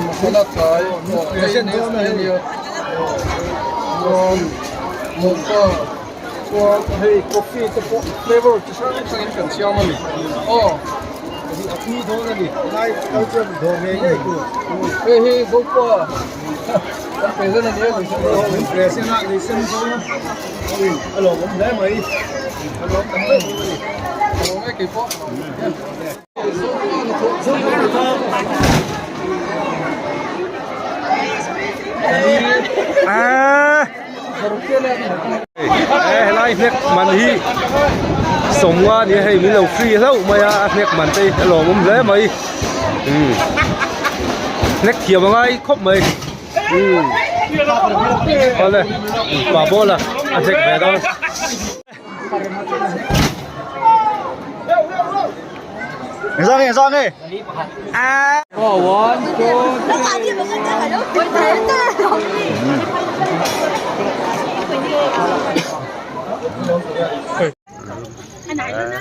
Masala tlai present dawn a hei chuan mocha chuan hei coffee te pawh flavour chi hrang hrangin kan siam a ni aw a tui dawn a ni lai kal chuan dawr ngei ngei tur hei hi zopa kan present a ni a present a lei sen dawn a lawmawm hle mai a lawm tak meuh a ni a lawm e keipawh. Helai hnek man hi sawmnga a ni a hei min lo free hlauh mai a a hnek man te hi a lawmawm hle mai hnek thiam a ngai khawp mai awle pa bawla a hnek ve dawn.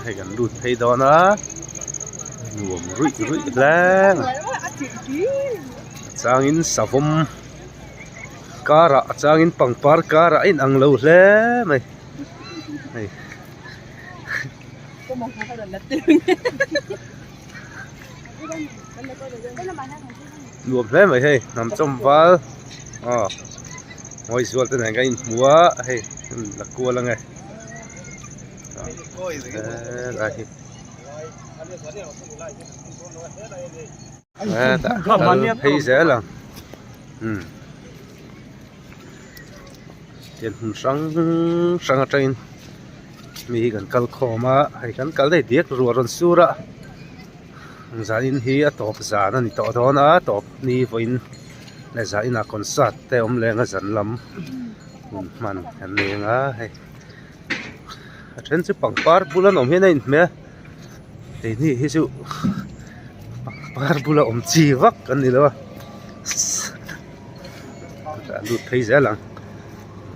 Hei kan lut phei dawn a nuam ruih ruih hle a changin savawm karah a changin pangpar karah a inang lo hle mai. Hei. Nuam hle mai hei hnam chawm val aw ngawi zual te nen kan inhmu a hei la kual ange helai hi hetah kal phei zel ang umm. Tiang hmun hrang hrang atangin mi hi kan kal khawm a hei kan kal daih diak ruah rawn sur a zanin hi a tawp zan a ni tawh dawn a tawp ni vawiin leh zaninah concert te a awm leng a zan lam hun hman an nei ang a hei a then chu pangpar bula an awm hian a inhmeh a keini hi chu pangpar bula awm chi vak an ni lo a. A lut phei zel ang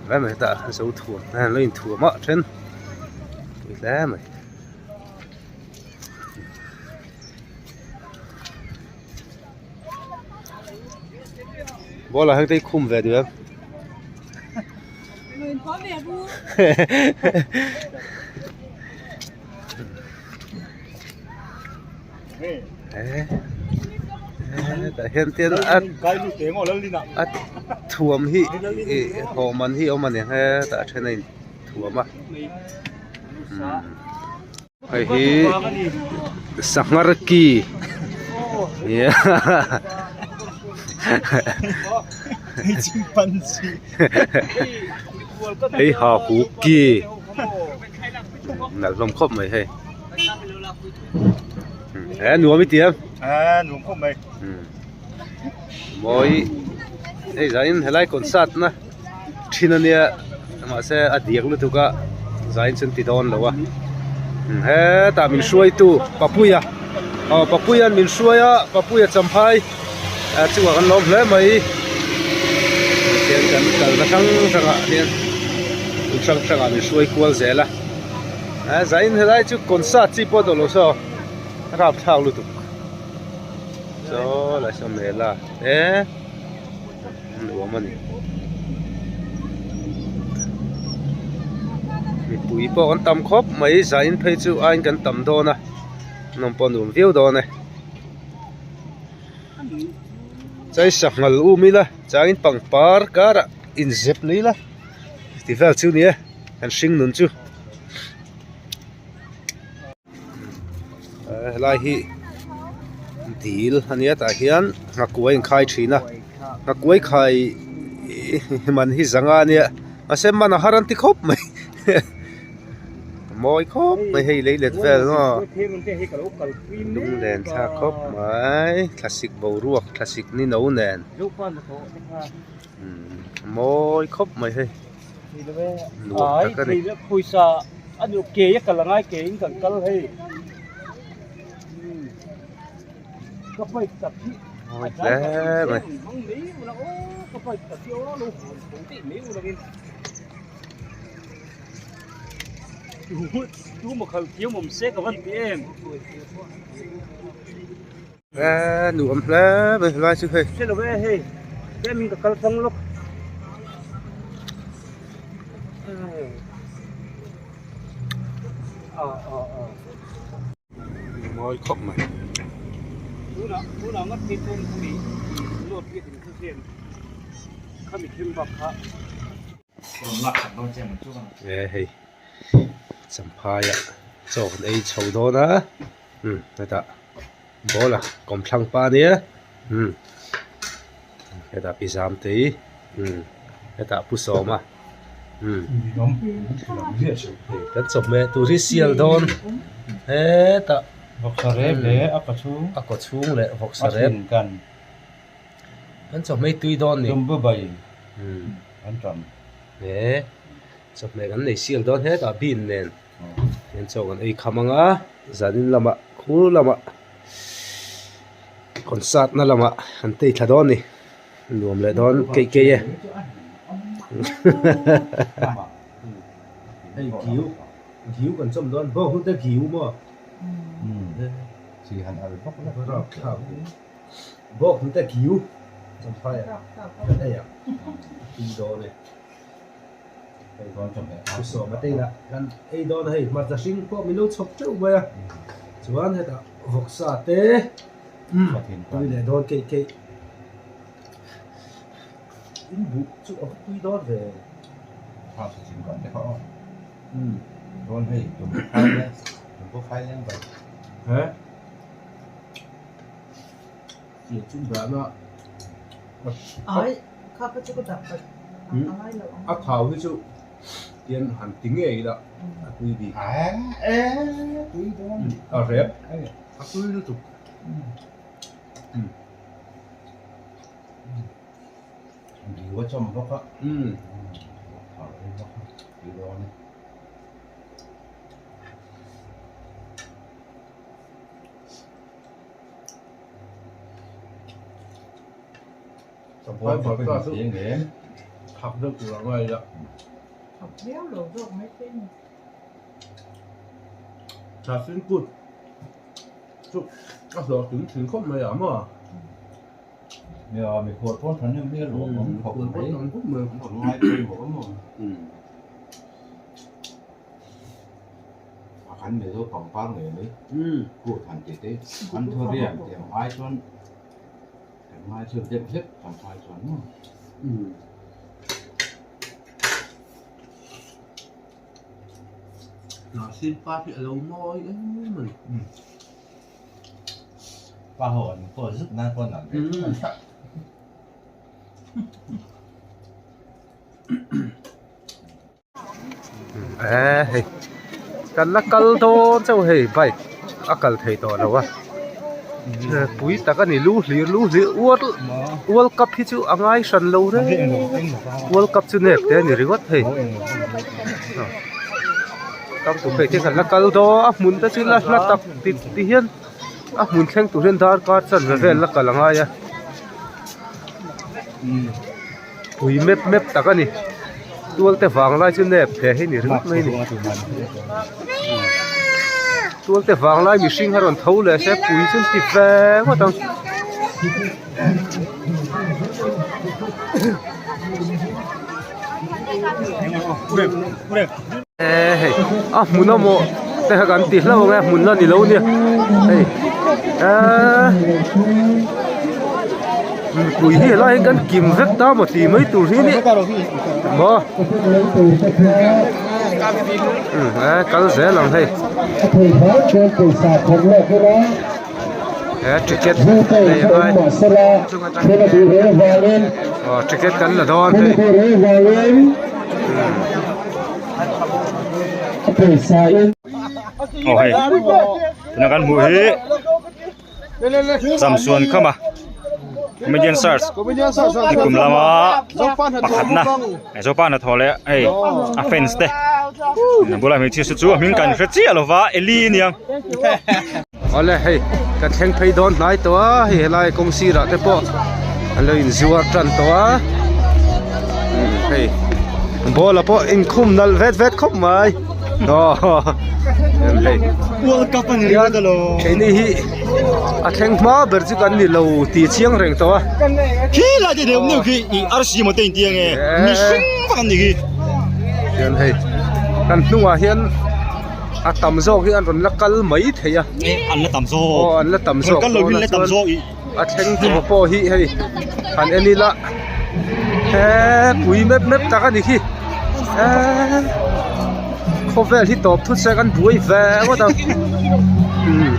hle mai hetah zo thuam hian an lo inthuam a then pui hle mai. Ball ah hian te hi khum ve duh em Tah hian tin a a thuam hi ih haw man hi a awm a ni he tah then a in thuam a hei hi sanghar ki hei ha hu ki nalh hlawm khawp mai hei. He nuam i ti em? A nuam khawp mai. Mawi hei zain helai concert na thin ania mahse a diak lutuk a zain chu an ti dawn lo a hetah min hruaitu Papuia aw Papuia'n min hruai a Papuia champhai chungah kan lawm hle mai tihian kan kalna hrang hrangah hian hmun hrang hrangah min hruai kual zel a. A zain helai chu concert chi pawh dawh lo saw a rap thlak lutuk saw lai saw mela te nuam a ni mipui pawh kan tam khawp mai zain phei chu aiin kan tam dawn a nawm pawh nuam viau dawn e chai sanghal um ila changin pangpar karah inzep mai ila ti vel chu ni e. Kan hring nun chu helai hi dil a nia tah hian nghakuai an khai thin a nghakuai khai man hi zanga a nia mahse man a har an ti khawp mai a mawi khawp mai hei lei let vel maw lunglen thlak khawp mai thlasik boruak thlasik ni no nen a mawi khawp mai hei. Nuam tak a ni. Mawi hle mai. Eee nuam hle mai helai chu hei. Hre lo e hei tlem in ka kal tlang lawk. Mawi khawp mai. Tunah tunah ngat phei chuan khami note hi din kha hian khami thleng bak kha. Ee hei champhai ah chaw kan ei chho dawn a umm hetah ball a kawmthlang pa ania umm hetah pi zam te hi umm hetah pu sawma umm kan chawhmeh tur hi sial dawn hetah a kaw chhung leh vawksa rep. Kan chawhmeh tui dawn ni. He chawhmeh kan nei sial dawn hetah bean nen hian chaw kan ei kham ang a zanin lamah khur lamah concert na lamah kan tei thla dawn ni nuam leh dawn keih keih e hei giu giu kan chawm dawn bawng hnute giu maw Bawk hnute giu champhai ah kan ei ang a tui dawn e. Pu Sawma te inah kan ei dawn a hei hmarcha hring pawh min lo chhawp teuh mai a chuan hetah vawksa te tui leh dawn keih keih in buh chu a va tui dawn ve. A thau hi chu tian han ti ngei ila a tui bik a rep a tui lutuk Chapai bata chu thak deuh tur a ngai a. Thak viau lo zawk mai thei ni. Thahsin kut chu a hlawhtling thin khawp mai a maw? Nia mikhual pawn than em em lo awm khawp mai. Ngai pawimawh awm awm. A kan Mizo pangpar ngei mai kut han tih te an thu riam tih ang ai chuan kan ngai thil deuh hlek kan phai chuan maw. Hnahsin par hi a lo mawi em a ni. Pa ho an pawh zuk nan pawh an ve thung. Eee hei kan la kal dawn chauh hei bike a kal thei tawh lo a pui tak a ni lu hlir lu hlir world world cup hi chu a ngai hran lo reng world cup chu nep te a ni ringawt hei tam tur phei te kan la kal dawn a hmun te chu la hla tak ti ti hian a hmun thleng tur hian darkar chanve vel la kal a ngai a. Pui mep mep tak a ni tual te vang lai chu nep hle hi ni ringawt mai a ni tual te vang lai mihring a rawn tho leh se pui chu an ti ve ngawt ang. Eee hei a hmun a maw te kha kan ti hlauh ang e hmun la ni lo nia hei eee mipui hi helai hian kan kim vek ta maw tih mai tur hi ni maw umm e kal zel ang hei he ticket lei a ngai aw ticket kan la dawn hei. Aw hei tuna kan hmuh hi Samsuan khama comedian search nikum lama pakhatna Zopa hnathawh leh hei a fans te a bulah hmeichhia saw chu a hming kan hre chiah lova Eli a nia. Awle hei kan thleng phei dawn hnai tawh a hei helai kawng sirah te pawh an lo inzuar tan tawh a hei ball ah pawh inkhum nalh vet vet khawp mai. Hei World Cup a ni ringawt alo. Keini hi a thleng hma ber chu kan ni lo tih chiang reng tawh a. Khi lai te deuh neuh khi i arsi maw te in ti ange mihring vak an ni khi. Hian hei kan hnungah hian a tam zawk hi an rawn la kal mai thei a. An la tam zawk. Aw an la tam zawk. Rawn kal lo hi an la tam zawk i. A thleng tur pawh hi hei han en ila he pui mep mep tak a ni khi eee khawvel hi tawp thut se kan buai ve ngawt ang umm.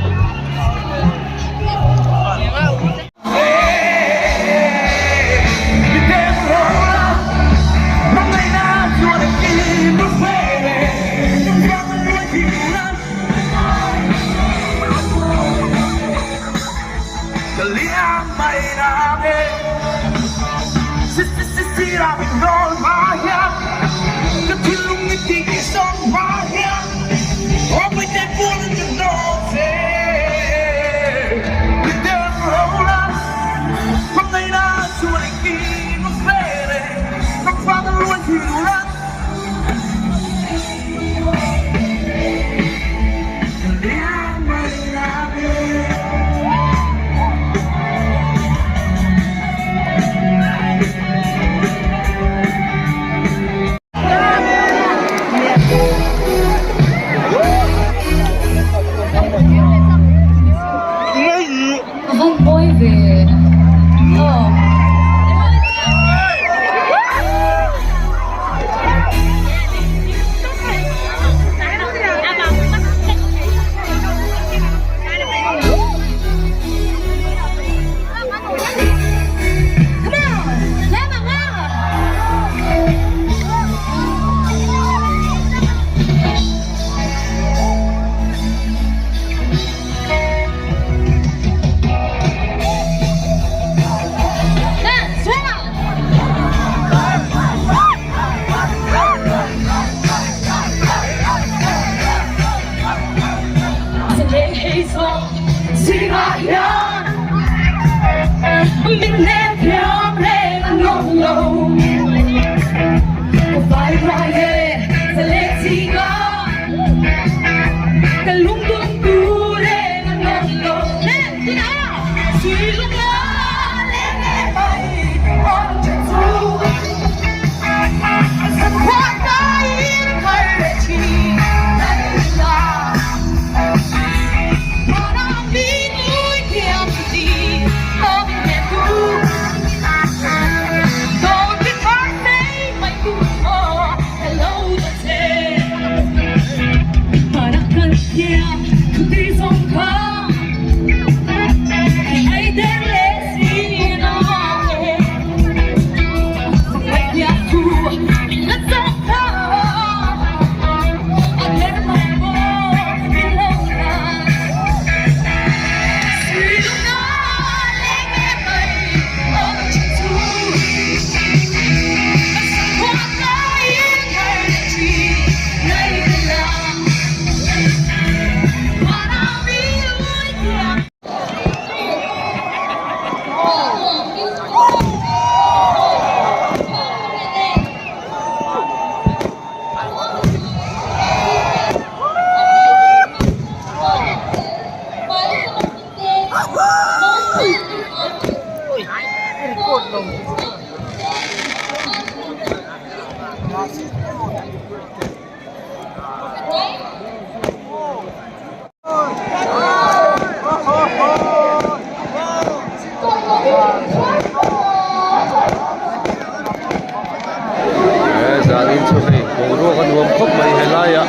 He zanin chu hei boruak a nuam khawp mai helai ah.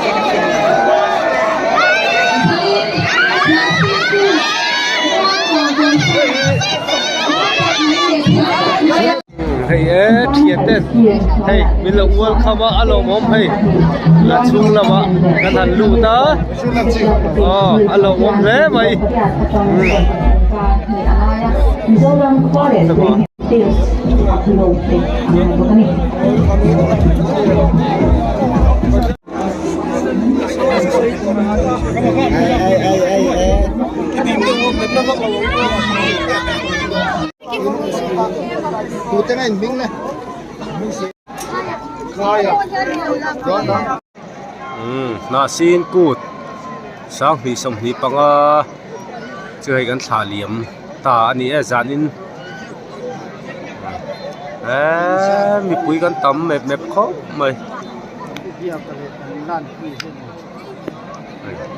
Hei e thian ten hei min lo ual kham a a lawmawm hei la chhung lamah kan han lut a aw a lawmawm hle mai. Hnahsin kut 2025 chu hei kan thlah liam ta a ni e zanin eee mipui kan tam mep mep khawp mai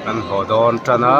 kan haw dawn tan a.